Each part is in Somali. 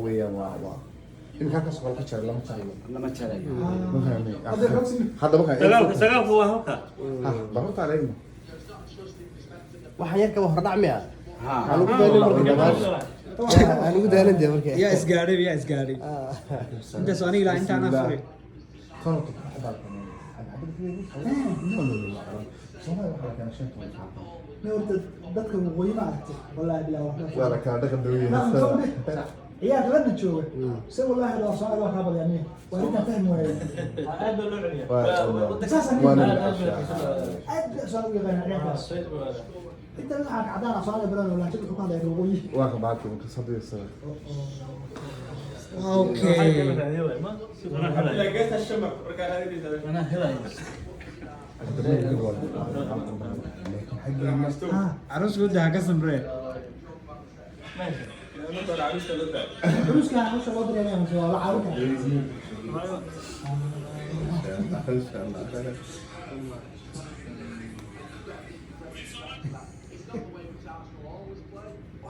Weeyaan waa imika halkaas oo kale ka jaray, lama jarayo. Lama jaray. Ma fahmay hadda markaa. Dagaalka, dagaalku waa halka. Ha, bal horta aan eegno. Waxaan yarka waa hordhac miya? Ha. Waxaan ugu daalin marka gabaash aan ugu daalin dee marka. Yaa isgaadhay, yaa isgaadhay intaas aniga ilaa intaan afuray. Tan horta ku xabaa no no no, Soomaaliya waxaa la keenay 15. Horta dadka waqooyi ma aragtay, wallahi bilaa wax. Waa la kala dhaqan duwan yahay. Ciyaarka lana jooga se, wallahi loo soo waa kaa badiyaniya, waa arrintaan fahmi waayey. Aad baa loo celiyaa. Saas. Waana aniga la ceshaa. Aad baa soo ugu yaqaana ciyaarkaas inta waxaa kacdaan Soomaaliya badan oo lahjad wuxuu ku hadlaya waqooyi. Waa ka bahalkii marka saddex sano. Okay. Anaa helaya. Laakiin xaggeena Caruuska u daha ka samree. Culuska hawsha loo diray mise waa la caawin karaa? Insha Allah.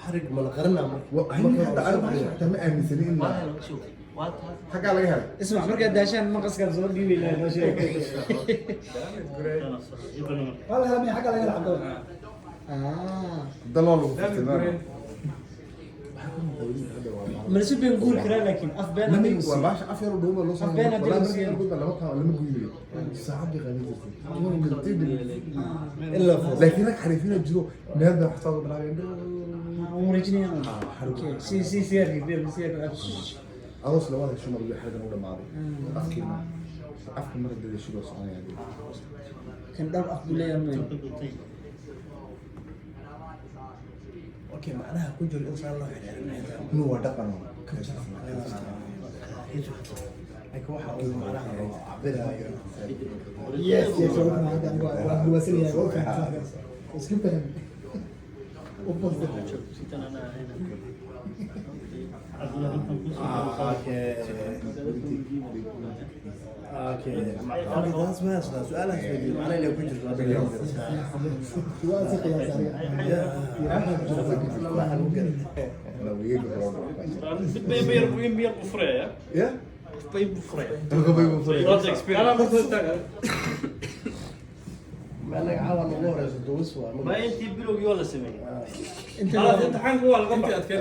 Xarig ma la qarinaa marka? Hadda anigu xataa ma aaminsani in Waa helo, shuf. Waa taas. xaggaa laga helay. Ismac, markaad daashaan maqaskaan soo dhiibi lahaa, noo sheeg. Waa la helaa miya xagga laga hela, Cabdalla? Ah. Daloo lagu furtay. Malsu been guuri karaa, laakiin af been Lama haddii waa baasha af yar oo dhuuba loo Af been haddii walaa la siiyo. markii lama taa lama guynayo, saacad bay qaadan jirtay. Ilaa fur. Laakiin rag xariifina jiro, meel bay wax soo bilaabeen. Wareejinaya. Okay, si si siyaarka bir siyaarka. Aroos labada hesho mar xarigan u dhamaaday afkiina afka mar dada shiloo soconaya. Kan dhowr af buu leeyahay. Okay, macnaha ku jiro insaan loo xiriirin maxay tahay? Inuu waa dhaqan oo Laakiin waxa uu macnaha oo cabirayo. Yes, waa hadda anigu waa duwaasanayaa, waa fahamsan, isku fahmi u fadhi. Okay. Okay. Okay, taas ma haysataa su-aalahaas weydiiyo macnaha inay ku jirto hadda. Waa si qiyaas aniga. Waxaa lagu garan. Mid bay bayar buu yar buu furaya. Ya. Bay buu furaya. Bay buu furaya. Anaa marka taagan. Macnaha caawa nagu horeyso duubis waa. Ma intii bilowgii waa la sameeyey. Inta Khalaas, imtixaanku waa laga baxay.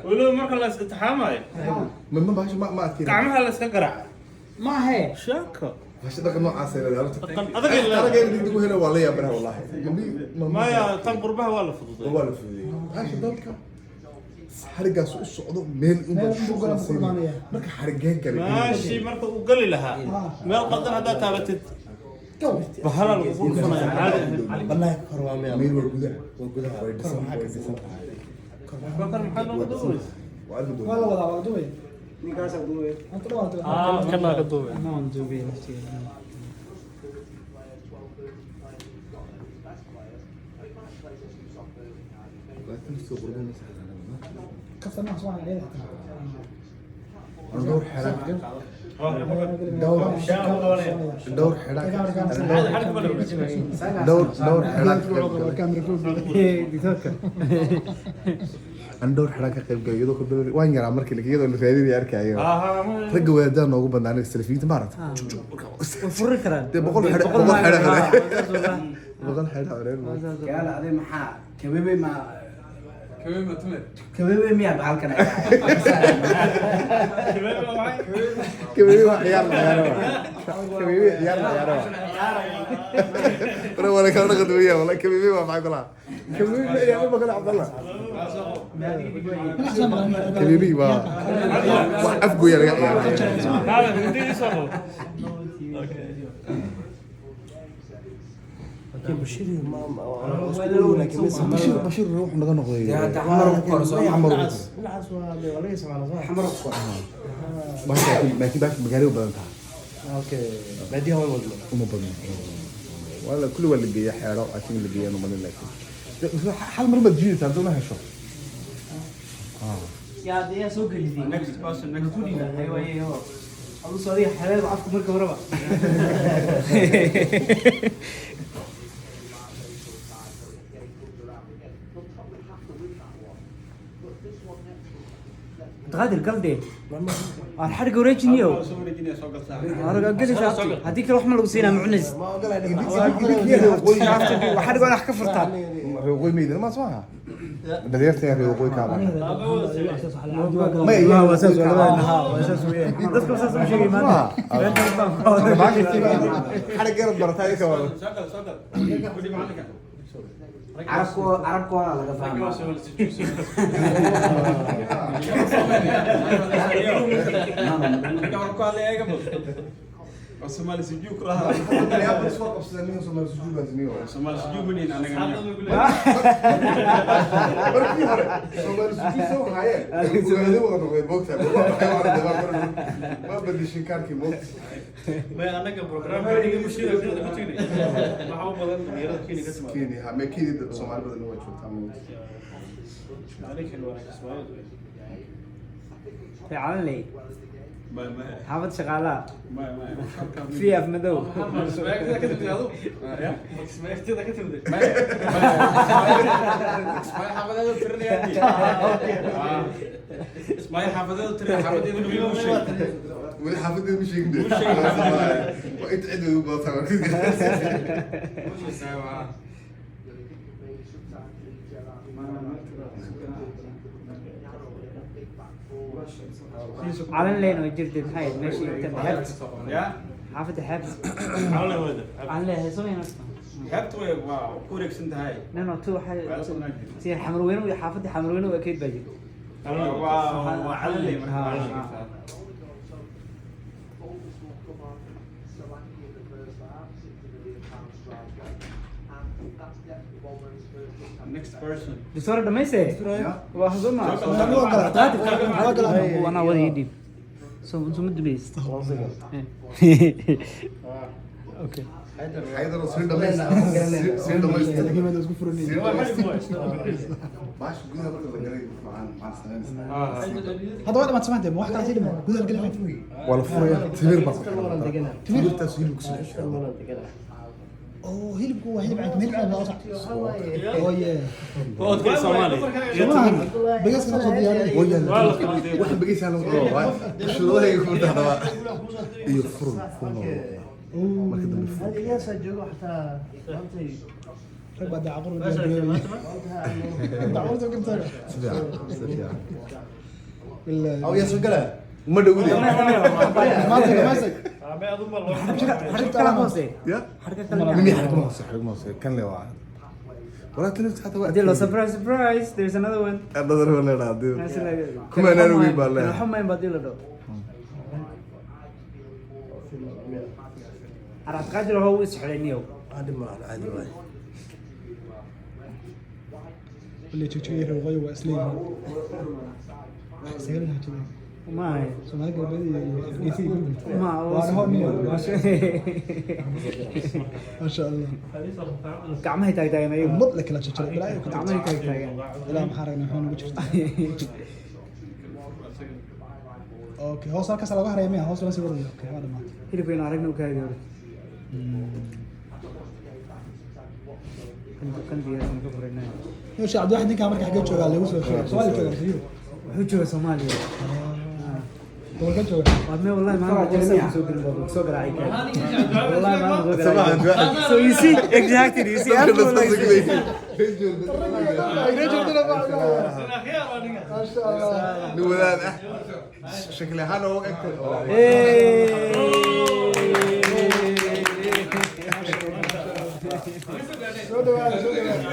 Weliba marka la is-imtixaamayo Ma baasha ma adkeyn. Gacmaha la iska garaaca. Ma ahe. Sheeko. Baasha dhaqan noocaas ay leedahay. Dhaqan adag ay leedahay. Aragga degdeg u hela waa la yaabanaha wallahi. Maya, tan qurbaha waa la fududay. Waa la fududeeyey baasha dalka, xarigaas u socdo meel inba Meel unbuu shuqla garan ku siinay. imaanaya. Marka xarigeen galay. Maashi marka uu gali lahaa meel qaldan haddaad taabatid, bahala lagugu dhufanaya, caadi ahayn. Banaanka kor waa meel. Meel waa gudaha. Waa gudaha. Way Kor dhisan maxaa way ka dhisan tahay. Bakar, maxaa nooga duubaysa? Waa aad Waa la wadaa, waa la duubaya. Ninkaasaa duubay. Cunto dhan waa la duubaya. Kanaa ka duubay. Anaa waan duubay laftigeeda. Laakiin soo qurbo ma sahlana. Kaftan ma soo ciyaar xataa. Dhowr xera dhowr dhowr xera dhowr dhowr xera ka qayb galay. Dictatorka. Aan dhowr xera ka qayb galay iyadoo kordhow waan yaraa markii laakiin iyadoo la raadinaya arkayo ragga wadaadada noogu badnaa aniga salafiyiinta maaragta. Way furi karaan. Dee 100 xero, 100 xero xere, 100 xero xere. Gaala ade maxaa kabebe ma kabebe miyaa bahalkan? Kabebi waa ciyaar la ciyaaro, kabebi ciyaar la ciyaaro. Wala wala kala dhaqan duwan yahay wala. Kabebi waa maxay kula? Kabebi ma ciyaaro ma kala, Cabdallah? Kabebi waa wax afgooya laga ciyaaro. Laakiin Bashiir ma isku dhow, laakiin ma Bashiir, Bashiir wuxuu naga noqday. Dee hadda xamar ku koro soo ma? Xamar ku koro. Dhinacaas waa laga isticmaalaa soo ma? Xamar ku koro. Laakiin baashi magaalada u badan tahay. Okay, baadiyaha waa wadno. Uma badno wala kulli waa la geeya xeero, I think la geeya uma laakiin hal mar baad jiidaysaa haddii una hesho. Yaa yaa soo gelisay. Next person, next ku dhiiba. Ayo ayo. Adu soo adiga xaleed afku marka horeba. Cabdiqaadir galde. Aan xadhigga wareejiniyo. Xadhigga gelaysa haddii kale wax ma lagu siinaa ma cunaysid. Ma ogolahay. Xadhigga waa inaad ka furtaa. Reer waqooyi meydin ma soo aha. Dhalinyarta reer waqooyi ka Waa saas waa labada waa saas weeyaan. Dadka saas u sheegay maanta. Xarig garab barataa ka wada. Carabkooda laga fahmaa. Soomaali sujuud ku lahaa. Soo qabsadeen nin Soomaali sujuud baa siniyo. Soomaali sujuud ma nihin anaga. Markii hore Soomaali sujuud soo haayeen. Ogaadeen wada noqdeen moogta. Ma bedeshin kaarkii moogta. May anaga programka aniga mushiira ku tegnay. Waxa u badan dhalinyarada Kenya ka timaada. Kenya, ha, mee Kenya dad Soomaali badan waa joogtaa moogta. Aniga waa Kismaayo. Fiican leh. Ma ma Xaafad shaqaalaha. ma ma. Fiaf madow. Kismaayo ka timid adu. Kismaayo ka timid. Ismaaciil xaafadeedu tirinaya. Ismaaciil xaafadeedu tirinaya xaafadeedu weli u sheegay. Weli xaafadeedu ma sheegin. Waa inta cid way u badataa marka. Calan leen oo jirtay maxay ahayd meeshii inta xeebta. Ya? Xaafadda xeebta. Calan wada. Calan leen heeso weyn horta. Xeebtu way waa ku wareegsan tahay. No, no, tu waxay si xamar weyne iyo xaafadda xamar weyne waa keyd baa jirta. Waa calan leh marka. Next person. Doctor dhamayse? Waa hubama. Anaa wada ii dhiib. So so ma dubaysid. Okay. Xaydar oo sii dhamayst. Sii dhamaystir. Sii dhamaystir. Baasha gudaha marka la galay macaan macaan samaynaysaa. Hadda waa dhamaad samaynta, ma wax kala sii dhiman gudaha la gelin. Waa la furaya timir baa ku xiran. Timirtaas hilibku soo xishaa. Oo hilibku waa hilib caadi, hilib caadi waa sax. Oo yee. Oodka Soomaaliya. Bagaska soo diyaariyay. Wax bagaysaa lagu qabo waa shuruudaha ku dhaxda iyo furun furun marka dambe furun. Rag baa dacaqur u diyaariyay. Dacaqurta ku taag. Si fiican si fiican. Billahi. Aw yaa soo galaa. Ma dhowde. Maanta dhamaysay. Xadhigga kala hoose. Ya Xadhigga kala. mimi xarig ma hoose, xarig ma hoose kan le waa walaa tilifta xataa waa. Hadii loo surprise surprise, there's another one. Another one leedahay hadii kuma anaan weyn baa leedahay. Xumayn baa dii la dhaw. Arab qaadir waa uu isxirayniyow. Caadi ma aha, caadi waaye. Wali joojiye reer waa isleeyihiin. Wax isaga dhinaca jiray. Ma ahay. Soomaali galbeed iyo Hargeysa iyo Galmudug. Ma Waa hoo miyo. Masha Allah. Gacmahay taagtaagan ayagu. Ummad la kala jarjaray balaayo ku Gacmahay taagtaagan. Ilaa maxaa aragnay maxaa nagu jirta. Okay, hoos halkaas laga haraya miya? Hoos lama sii wadayo. Okay, waa dhamaatay. Hilibka inaan aragna u kaadi hore. Kan diyaarsan ka furaynaa. Yo, Sheekh Cabdiwaxid ninkaa marka xaggee joogaa lagu soo sheegay. Soomaali joogaa mise Yurub? Wuxuu joogaa Soomaaliya. Gobolkee joogaa? Waa mee wallahi maalin walba soo gelin baa soo garaacay kaan. Wallahi maalin soo Sabah garaacay. So you see exactly you see everyone like Masha Allah. Nin wadaad ah shakli ahaan oo eg. Soo dhawaada, soo dhawaada.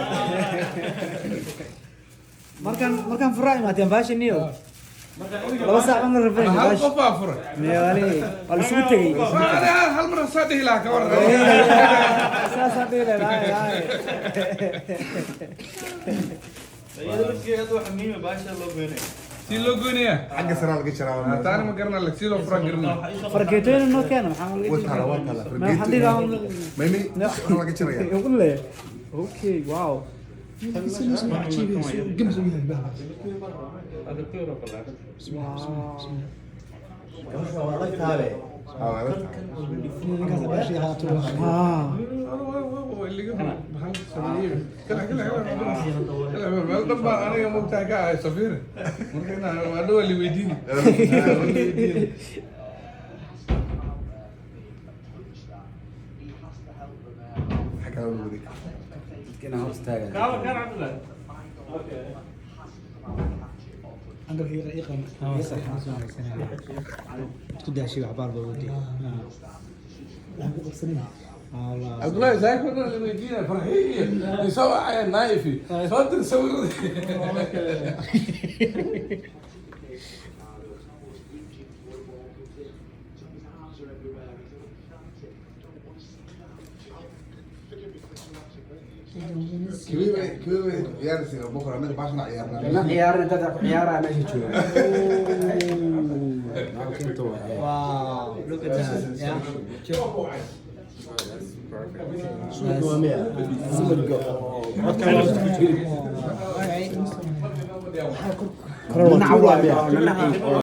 Markaan furaa imaateen baasha niyo. 2 saac baan la rafanay Hal baash. qof baa furay. Meewale waa la isugu tegey. Waa hal mar saa dhihi lahaa ka waran. Saasaan dhihi lahaa. Iyada laftigeeda waxa muhiim ah baasha loo goynayo. Si loo goynaya. Xagga sare laga jaraa. Taana ma garanaa si loo furan garanaa. Fargeetooyin noo keena maxaa laga Waa taala, waa taala. Ma waxaan dhihi lahaa Maymi waxaa laga jaraya. Ugu leeyahay. Okay, wow. Si loo soo cajiibay, soo gamis u yahay bahalkaas. Bismillah, bismillah, bismillah. Gabasha waa adag tahay. Ninkaas baashii haato. Meel dhan baan aniga mugtahay ka ahay safiir, marka inaan hadhow waa liweydiini. Dadkina hor istaagan. Kaaba kan Cabdullaahi. Okay. Angalka ii qama. Isku daashay waxbaar baa wadii. Waxaan ku qabsanaya. Cabdullaahi saaka dhan liweydiina farxiyo isoo wacaya naifi soo dir sawiradii. Kibay ciyaaraysa boqor, anaga baashana ciyaarnaa. Ma ciyaarin, dad ku ciyaaraya meesha jooga. Maalkinta waa. Wow, look at that. Yeah. Korona waa miya? Nanac.